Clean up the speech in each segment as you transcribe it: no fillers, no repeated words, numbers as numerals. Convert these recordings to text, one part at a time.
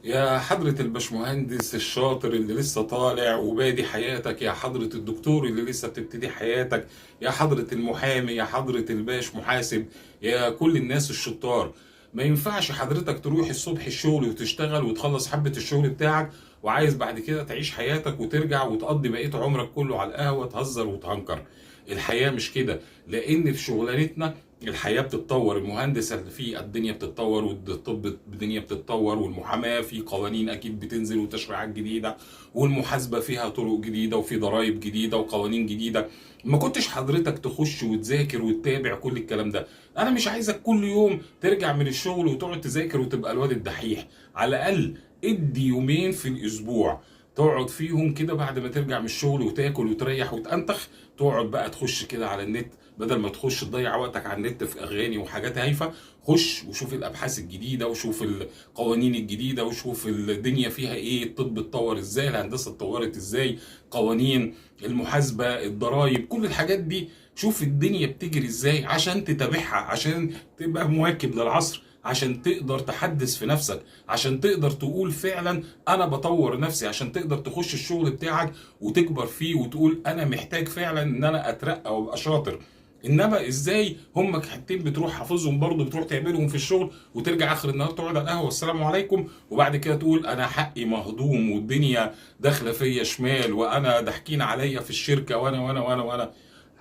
يا حضرة الباشمهندس الشاطر اللي لسه طالع وبادي حياتك، يا حضرة الدكتور اللي لسه بتبتدي حياتك، يا حضرة المحامي، يا حضرة الباش محاسب، يا كل الناس الشطار. ما ينفعش حضرتك تروح الصبح الشغل وتشتغل وتخلص حبة الشغل بتاعك، وعايز بعد كده تعيش حياتك وترجع وتقضي بقية عمرك كله على القهوة تهزر وتهنكر. الحياة مش كده، لأن في شغلانتنا الحياة بتتطور. المهندس اللي فيه الدنيا بتتطور، والطب الدنيا بتتطور، والمحاماة في قوانين أكيد بتنزل وتشريعات جديدة، والمحاسبة فيها طرق جديدة وفي ضرائب جديدة وقوانين جديدة. ما كنتش حضرتك تخش وتذاكر وتتابع كل الكلام ده. أنا مش عايزك كل يوم ترجع من الشغل وتقعد تذاكر وتبقى الواد الدحيح. على الأقل ادي يومين في الأسبوع تقعد فيهم كده بعد ما ترجع من الشغل وتاكل وتريح وتأنتخ، تقعد بقى تخش كده على النت. بدل ما تخش تضيع وقتك على النت في اغاني وحاجات هايفه، خش وشوف الابحاث الجديدة وشوف القوانين الجديدة وشوف الدنيا فيها ايه، الطب اتطور ازاي، الهندسة اتطورت ازاي، قوانين المحاسبه، الضرايب، كل الحاجات دي. شوف الدنيا بتجري ازاي عشان تتابعها، عشان تبقى مواكب للعصر، عشان تقدر تحدث في نفسك، عشان تقدر تقول فعلا انا بطور نفسي، عشان تقدر تخش الشغل بتاعك وتكبر فيه وتقول انا محتاج فعلا ان انا اترقى وابقى شاطر. انما ازاي هم حاجتين بتروح حافظهم برضه بتروح تعملهم في الشغل وترجع اخر النهار تقعد على القهوة والسلام عليكم، وبعد كده تقول انا حقي مهضوم والدنيا داخله فيا شمال وانا ضاحكين عليا في الشركة وانا وانا وانا وانا.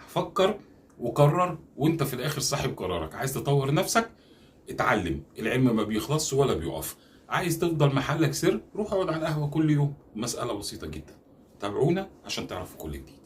فكر وقرر، وانت في الاخر صاحب قرارك. عايز تطور نفسك؟ اتعلم. العلم ما بيخلصش ولا بيقف. عايز تفضل محلك سر؟ روح اقعد على القهوة كل يوم. مسألة بسيطة جدا. تابعونا عشان تعرفوا كل جديد.